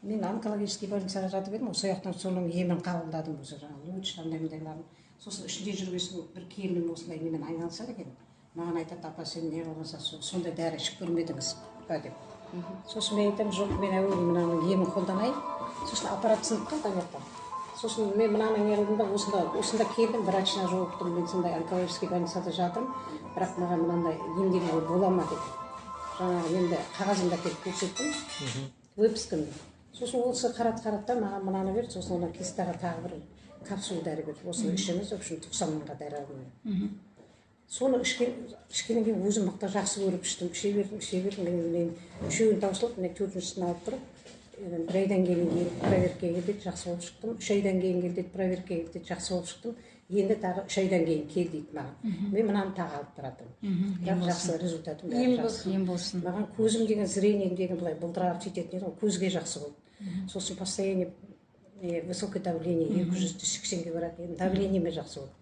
Мен онкологический больницаға жатып едім, сол жақтан соның емін қабылдадым осы, жаңағы луч, андай мындайларын. Сосын ішінде жүрген соң, бір келінім осындай немен айналысады екен, маған айтады: «Апа, сен не қылғансың, сондай дәрі ішіп көрмедіңіз ба?» – деп. Сосын мен айтамын: «Жоқ, мен әуелі мынаның емін қолданайын». Сосын аппарат сынып қалды ана жақта. Сосын мен мынаны не қылдым да, осында келдім, врачына жолықтым. «Мен сондай онкологический больницада жатырмын, бірақ маған мынандай емделуге бола ма?» – деп, жаңағы енді қағазымды әкеліп көрсеттім, выпискамды. Сосын ол кісі қарады, қарады да, маған мынаны берді. Сосын ана кистаға тағы бір капсула дәрі берді: «Осыны ішіңіз». В общем, 90 мыңға дәрі алдым мен. Соны ішкеннен кейін өзім мықты жақсы көріп іштім, іше бердім, іше бердім. Мен үшеуін таусылып, міне, төртіншісін алып тұрып, бір айдан кейін келіп проверкаға кел дейді, жақсы болып шықтым. 3 айдан кейін кел дейді, проверкаға кел дейді, жақсы болып шықтым. Енді тағы 3 айдан кейін кел дейді маған. Мен мынаны тағы алып тұратырмын, бірақ жақсы, результатым бәрі Ем жақсы. Ем болсын. Маған көзім деген, зрением деген былай бұлдырап сөйтетін еді ғой, көзге жақсы болды. Сосын постоянно высокое давление, 280-ге барады енді, давлениеме жақсы болды.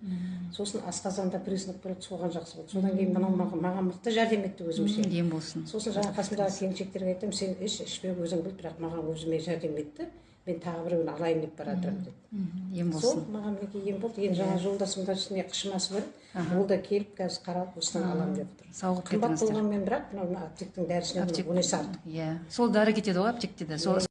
Сосын асқазанда признак бар еді, соған жақсы болды. Содан кейін мынау маған мықты жәрдем етті өзімше. Ем болсын. Сосын жаңағы қасымдағы келіншектерге айтамын: «Сен іш, ішпе, өзің біл, бірақ маған өзіме жәрдем етті, мен тағы біреуін алайын деп бара жатырмын», – деп. Ем Сол болсын. маған, мінекей, ем болды. Енді жаңа жолдасымда не қышымасы бар еді, ол да келіп, қазір қаралып, осыдан аламын деп отыр. Сауығып Қымбат кетіңіздер. болғанмен, бірақ мынау аптектің дәрісінен он есе артық. Иә, сол дәрі кетеді ғой аптекте де сол.